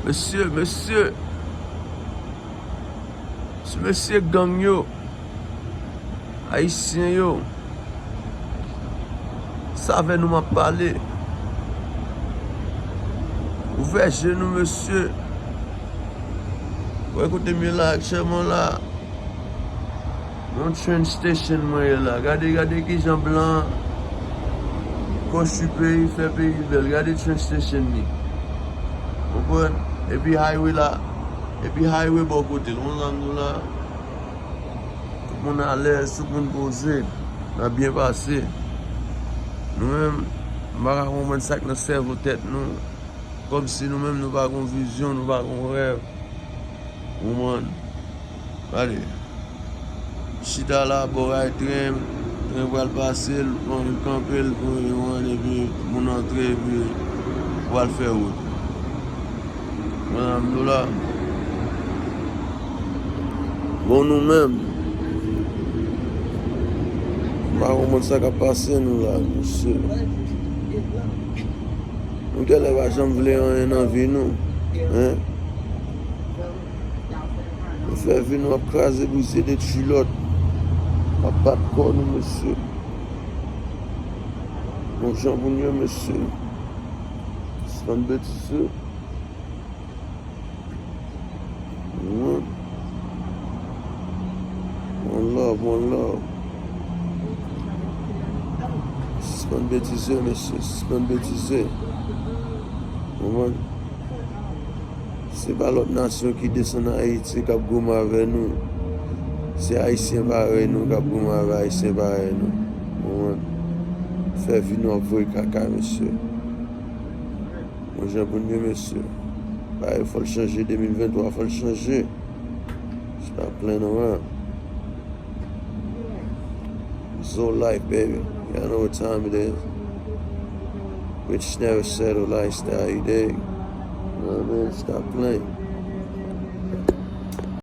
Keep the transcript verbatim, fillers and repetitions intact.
Mesye, mesye. Mesye, mesye, gang yo, Ayisyen yo, se avè nou m ap pale. Ouvè je nou, mesye. Wè kote m ye la aktyèlman la. Yon train station mwen ye la. Gade, gade kijan blan konstwi peyi, fè peyi bèl. Gade train station li. Konprann? Epi highway la. Epi highway bò kote l. Konn sa m di w la. Tout moun alèz, tout moun poze. N ap byen pase. Nou menm, m pa ka konprann sa k nan sèvo tèt nou. Kòmsi nou menm nou pa gon vizyon, nou pa gon rèv. Ou konprann? Gade. Chita la, bò kay tren, tren pral pase, l pran, l kanpe, l pran yon an, epi moun antre, epi pral fè wout. Mwen, m la. Bon, nou menm, m pa konprann sa k ap pase nou la, mesye. Nou genlè pa janm vle anyen nan vi nou, en. Nou fè vi nou ap kraze, brize, detwi lòt. Ap bat kò nou, mesye. Bon jan pou nou ye, mesye. Sispann betize. One love, one love. Sispann betize, mesye, sispann betize. Konprann? Se pa lòt nasyon ki desann Ayiti k ap goumen avè nou. Se Ayisyen parèy nou k ap goumen avè Ayisyen parèy nou. Konprann? Fè vi nou ap voye kaka, mesye. Bon jan pou nou ye, mesye. Bagay fò l chanje, de mil venntwa fò l chanje. Stop playing around. It's all life, baby. Y'all know what time it is. Rich never settle lifestyle, you dig? You know what I mean? Stop playing.